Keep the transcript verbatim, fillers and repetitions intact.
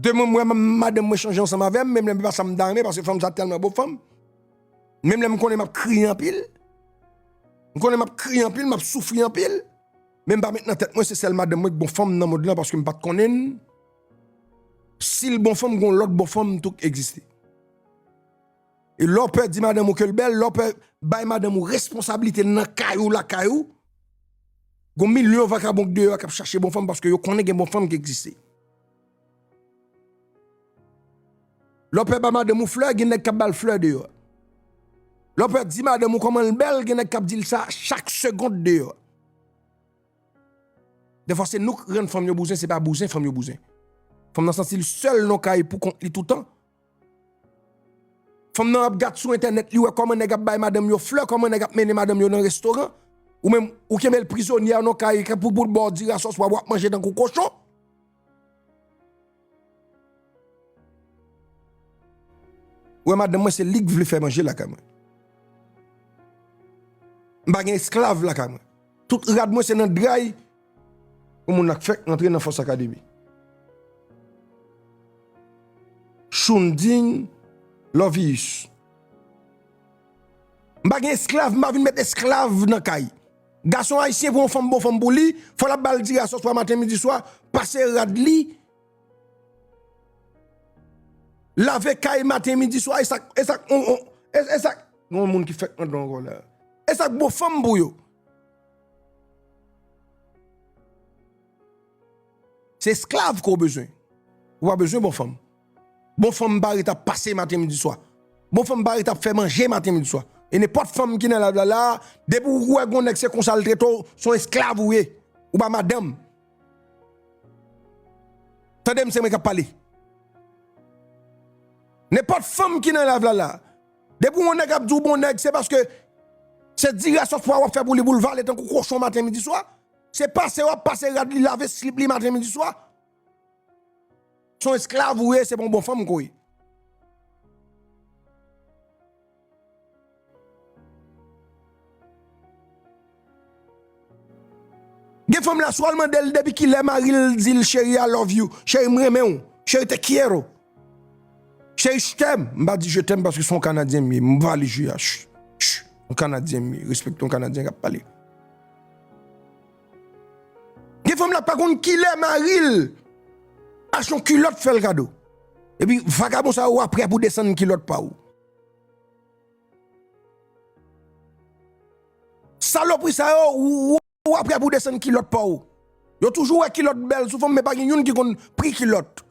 Demen m wè ma-, madanm mwen chanje ansanm avè m, menm lè m pa sa m ta renmen, paske fanm sa tèlman bon fanm. Menm lè m konnen m ap kriye anpil. M konnen m ap kriye anpil, m ap soufri anpil. Men m pa met nan tèt mwen se sèl madanm mwen k bon fanm nan mond lan, paske m pa t konnen l. Si l bon fanm, gon lòt bon fanm tou k egziste. E lè w pè di madanm ou ke l bèl, lè w pè bay madanm ou responsablite nan kay ou, lakay ou, gon milyon vakabon k deyò a k ap chache bon fanm paske yo konnen gen bon fanm ki egziste. Lè w pè ba madanm ou flè, gen nèg k ap ba l flè deyò. Lè w pè di madanm ou kòman l bèl, gen nèg k ap di l sa chak segond deyò. Defwa se nou k rann fanm yo bouzen, se pa bouzen fanm yo bouzen. Fanm nan santi l sèl nan kay pou kont li toutan. Fanm nan ap gad sou entènèt, li wè kòman nèg ap bay madanm yo flè, kòman nèg ap mennen madanm yo nan restoran. Ou menm, ou kenbe l prizonye nan kay pou, pou l ba w diri a sòs, w ap manje tankou kochon. Ou wè madanm mwen, se li k vle fè manje lakay mwen. M pa gen esklav lakay mwen. Tout rad mwen se nan dray pou moun nan k fèk rantre nan Fòs Akademi. Shunding Lovius. M pa gen esklav, m pa vin met esklav nan kay. Gason ayisyen pou yon fanm bon fanm pou li, fò l ap ba l diri a sòs maten, midi, swa, pase rad li, lave kay maten, midi, swa, e sa k, e sa k, on, on, e, e sa k, gen yon moun ki fèk rantre ankò la. E sa k bon fanm pou yo. Se esklav ke w bezwen. Ou pa bezwen bon fanm. Bon fanm pa ret ap pase maten, midi, swa. Bon fanm pa ret ap fè manje maten, midi, swa. E nenpòt fanm ki nan live la, la, depi w wè gon nèg se konsa l trete w, se yon esklav ou ye. Ou pa madanm. Tande m, se mwen k ap pale. Nenpòt fanm ki nan live la, la, depi yon nèg ap di w bon nèg, se paske se diri a sòs pwa w ap fè pou li, pou l vale tankou kochon maten, midi, swa. Se pase w ap pase rad li, lave slip li maten, midi, swa. Se yon esklav ou ye, se pa yon bon fanm ke w ye. Gen fanm la, swa l mande l depi kilè mari l di l, cheri, I love you, cheri, m renmen w, cheri, te quiero, cheri, je t'aime. M pa di je t'aime paske se yon Kanadyen m ye, m pa li je a. Ch, ch, yon Kanadyen m ye, respekte yon Kanadyen k ap pale. Gen fanm la pa konn kilè mari l achte yon kilòt fè l kado. Epi vagabon sa yo, w ap prè pou desann kilòt pa w. Salopri sa yo, w, w ap prè pou desann kilòt pa w. Yo toujou wè kilòt bèl sou fanm, men pa gen youn ki konn pri kilòt.